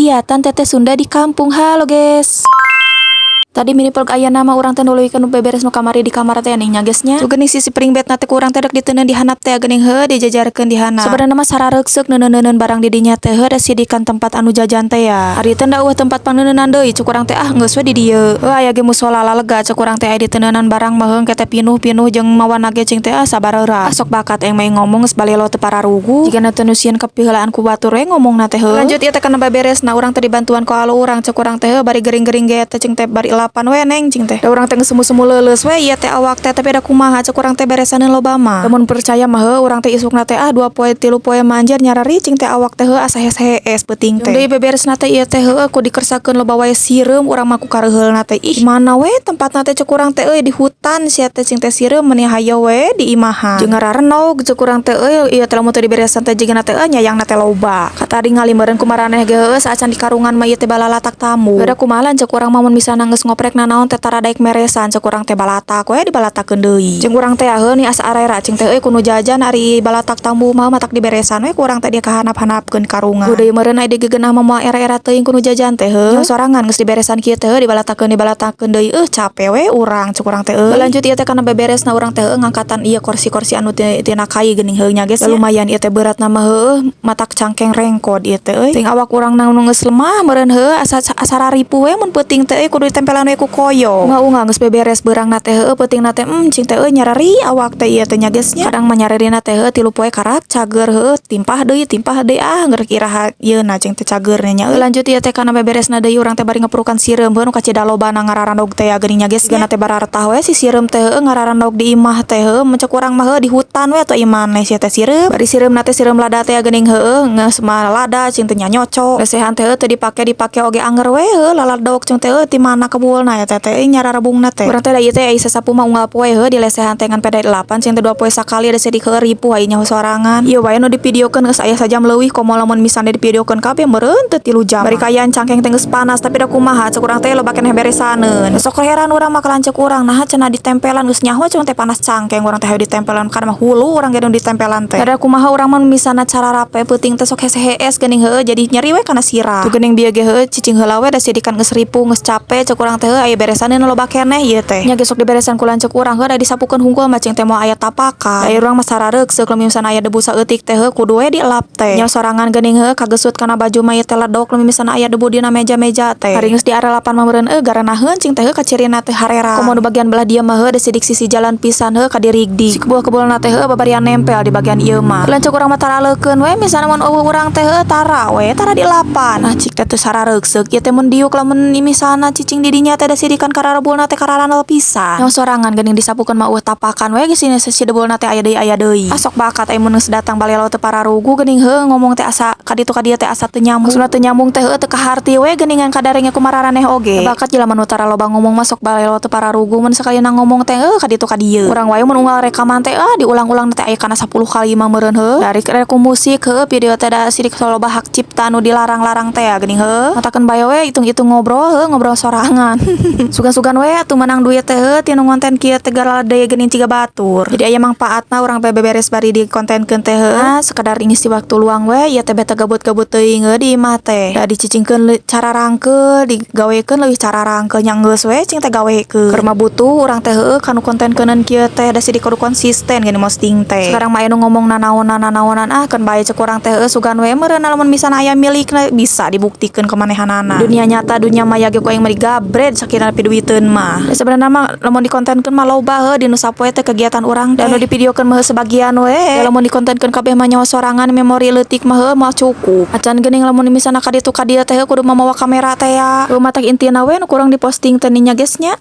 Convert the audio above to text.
Kegiatan Teteh Sunda di kampung. Halo, guys. Tadi mini vlog ayeuna mah urang teh nuluykeun beberes nu kamari di kamar teh nih nya, guys, nya. Tuh geuning si spring bed na teh ku urang teh dek diteundeun di handap teh geuning heuh, dijajarkeun di handap. Sebenarnya mah sarareukseuk neuneun-neuneun barang di dinya teh heuh, da sidikan tempat anu jajan teh ya. Ari teh da euweuh tempat pangneuneunnan deui, cek urang teh, ah, geus we di dieu. Heuh, aya ge musola lega cek urang teh, aya diteuneunan barang mah heuh teh pinuh-pinuh jeung mawana ge cing teh ah sabareura. Ah, sok bakat aing mah ngomong geus balelo teu pararugu. Jigana teu nu sieun kapiheulaan ku batur we ngomongna teh heuh. Lanjut ieu teh kana beberesna urang teh dibantuan ku alu urang cek urang teh heuh, bari gering-gering ge teh cing teh, bari lapan we, Neng, cing teh. Da urang teh geus semu-semu leuleus we ieu teh awak teh, tapi da kumaha cek urang teh beresaneun loba mah. Lamun percaya mah heuh, urang teh isukna teh ah 2 poe 3 poe mah anjir nyarari cing teh awak teh heuh, asa hees peuting teh. Deui beberesna teh ieu teh heuh, ku dikersakeun loba wae sireum urang mah ku kareuheulna teh. Ih, mana we tempatna teh cek urang teh euy, di hutan sia teh cing teh sireum meuni hayo we di imahan. Jeung ngararenog cek urang teh euy, ieu teh lamun teu diberesan teh jigana teh euy nyayangna teh loba. Kataringali meureun ku maraneh ge heueuh, saacan di karungan mah ieu teh balalatak tamu. Da kumaha cek urang mah, mun misalna geus ngoprek nanaon teh tara daek meresan cek urang teh, balatak we dibalatakeun deui. Jeung urang teh heuh nih asa arera cing teh euy kudu jajan, ari balatak tambu mah matak diberesan we ku urang teh dia kahanap-hanapkeun karungan. Deui meureun aya digegenah mah moal era-era teuing kudu jajan teh heuh. Nyaho sorangan geus diberesan kieu teh heuh, dibalatakeun deui, euh cape we urang cek urang teh euy. Lanjut ieu teh kana beberesna urang teh heuh, ngangkatan ieu kursi-kursi anu tina kai geuning heuh nya, guys. Lumayan ieu teh beratna mah heuh, matak cangkeng rengkod ieu teh euy. Ting awak urang nu geus lemah meureun heuh, asa asa raripuh we mun peuting teh euy, kudu ditempelan we ku koyo. Unga-unga geus beberes beurangna teh heueuh, peutingna teh cing teh euy nyareri awak teh ieu teh nya, guys, nya. Kadang mah nyarerina teh heueuh 3 poe karak cager heueuh, timpah deui, ah ngerek iraha yeuna cing teh cageurna nya euy. Lanjut ieu teh kana beberesna deui urang teh bari ngepurukan sireum heuh nu kacida lobana ngararannog teh ya geuning nya, guys. Jigana teh bararetah we si sireum teh heueuh, ngararannog di imah teh heueuh, mun cek urang mah heueuh di hutan we atuh imah sia teh sireum. Bari sireumna teh sireum lada teh geuning heueuh, geus mah lada cing teh nya nyoco. Lesehan teh heueuh teu dipake dipake oge anger we heueuh, laladok cing teh euy ti mana kebulna eta teh euy nyararebungna teh. Urang teh da ieu teh ai sasapu mah unggal poe heueuh di lesehan teh, ngan peda delapan cing teh 2 poe sakali, da sidik heueuh ripuh ai nyaho sorangan. Ieu wae nu divideokeun geus aya sajam leuwih, komo lamun misalna divideokeun kabeh meureun teu 3 jam. Bari kaayaan cangkeng teh geus panas, tapi da kumaha cek urang teh loba keneh beresaneun. Sok heran urang mah ka lanceuk urang, naha cenah ditempelan geus nyaho cing teh panas cangkeng urang teh hayu ditempelan kana mah hulu urang ge nu ditempelan teh. Da kumaha urang mah misalna cara rape peuting teh sok hese-hees geuning heueuh, jadi nyeri we kana sirah. Tuh geuning bieu ge heueuh, cicing heula we da sidikan geus ripuh geus cape cek urang teh heueuh, aya beresaneun loba keneh ieu teh. Nya ge sok diberesan ku lanceuk urang heueuh, da disapukeun hungkul mah cing teh moal aya tapakan. Da urang mah sarareukseuk lamun misalna aya debu saeutik teh heueuh kudu we dielap teh. Nya sorangan geuning heueuh, kagesut kana baju mah ieu teh ledok lamun misalna aya debu dina meja-meja teh. Ari geus diarelapan mah meureun euy garanahkeun cing teh heueuh, kacirina teh harera. Komo nu bagian belah dieu mah heueuh, da sidik sisi jalan pisan heueuh, kadirigdi. Si kebul-kebulna teh heueuh babarian nempel di bagian ieu mah. Lanceuk urang mah taraleukeun we misalna mun euweuh urang teh heueuh tara we tara dielapan. Nah, cik teh teu sarareukseuk ieu teh mun diuk lamun misalna cicing di dinya teh, da sidikan kararebulna teh kararanel pisan. Nyaho sorangan geuning disapukeun mah euweuh tapakan we geus si debulna teh aya deui aya deui. Ah, sok bakat ai mun geus datang balelo teu pararugu geuning heueuh, ngomong teh asa ka ditu ka dieu teh asa teu nyambung. Maksudna teu nyambung teh heueuh teu kaharti we geuningan kadarenge ku mararaneh oge. Bakat jelema nu tara loba ngomong mah sok balelo teu pararugu mun sakalina ngomong teh heueuh ka ditu ka dieu. Urang wae mun unggal rekaman teh ah diulang-ulang teh aya kana 10 kali mah meureun heueuh. Dari ku musik heueuh video teh da sidik loba hak cipta nu dilarang-larang teh geuning heueuh. Matakeun bae we hitung-hitung ngobrol heueuh, ngobrol sorangan. Sugan-sugan we atuh menang duit teh heueuh tina ngonten kieu teh galalade geuning ciga batur. Jadi aya mangpaatna urang teh beberes bari dikontenkeun teh heueuh. Ah, sekadar ngisi waktu luang we ieu teh beta gabut-gabut teuing heueuh di imah teh. Da dicicingkeun cara rangkeul, digawekeun leuwih cara rangkeul nya geus we cing teh gawekeun. Keur mah butuh urang teh heueuh kanu kontenkeuneuan kieu teh, da sidik kudu konsisten geuning posting teh. Sekarang mah aya nu ngomong nanaonan nanaonan, ah keun bae cek urang teh heueuh, sugan we meureun lamun misalna aya milikna bisa dibuktikeun ka manehanana. Dunia nyata dunia maya ge ku aing mah digabred sakirana piduiteun mah. Da sebenarna mah lamun dikontenkeun mah loba heueuh di nu sapoe teh kegiatan urang teh. Da nu divideokeun mah sebagian we. Da lamun dikontenkeun kabeh mah nyaho sorangan memori leutik mah heueuh moal cukup. Acan geuning lamun misalna ka ditu ka dieu teh kudu mamawa kamera teh ya. Heueuh matak intina we nu kurang diposting teh nya, guys, nya.